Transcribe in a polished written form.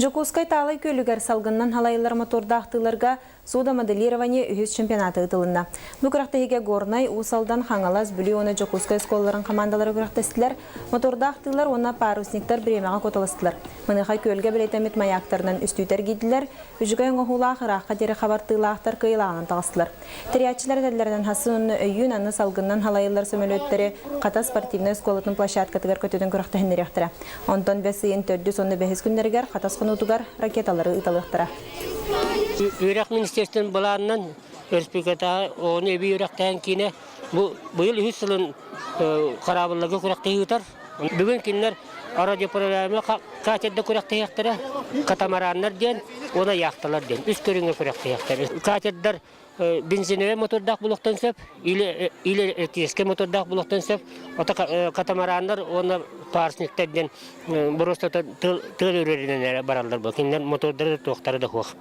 Дьокуускай Таалай күөлүгэр салгынынан халайыллар мотордаах тыыларга судомоделирование үһүс чемпионата ыытылынна. Бу күрэхтэһиигэ Горнай, Уус Алдан, Хаҥалас, Бүлүү уонна Дьокуускай оскуолаларын хамаандалара күрэхтэстилэр. Мотордаах тыылар уонна парусниктар бириэмэҕэ куоталастылар. Маныаха күөлгэ бэлиэтэммит маяктарынан үстүүтэ эргийдилэр, үчүгэй оҥоһуулаах ыраахха диэри хабар тыылаахтар кыайыылааҕынан таҕыстылар. Тэрийээччилэр этэллэринэн хассын уонна өйүүн аны салгынынан халайыллар сөмөлүөттэри Хатас спортивнай оскуолатын площадкатыгар көтүтэн күрэхтэһиннэриэхтэрэ. Онтон бэс ыйын төрдүс уонна бэһис күннэригэр Хатас хонуутугар ракеталары ыыталыахтара. Үөрэх министерствотын былаанынан өрөспүүбүлүкэтээҕи оҕону эбии үөрэхтээһин киинэ бу быйыл үһүс сылын хараабылларга күрэхтэһии ыытар. Бүгүн кинилэр радиопрограмма катерда күрэхтэһиэхтэрэ, катамараннар диэн уонна яхталар диэн үс көрүҥҥэ күрэхтэһиэхтэрэ. Катердар бензиновай мотордаах булуохтан сөп, или или электрическэй мотордаах булуохтан сөп. Ото катамараннар уонна парусниктар диэн боруостата тыал үрэринэн эрэ бараллар бу. Кинилэр мотордара да туохтара да суох.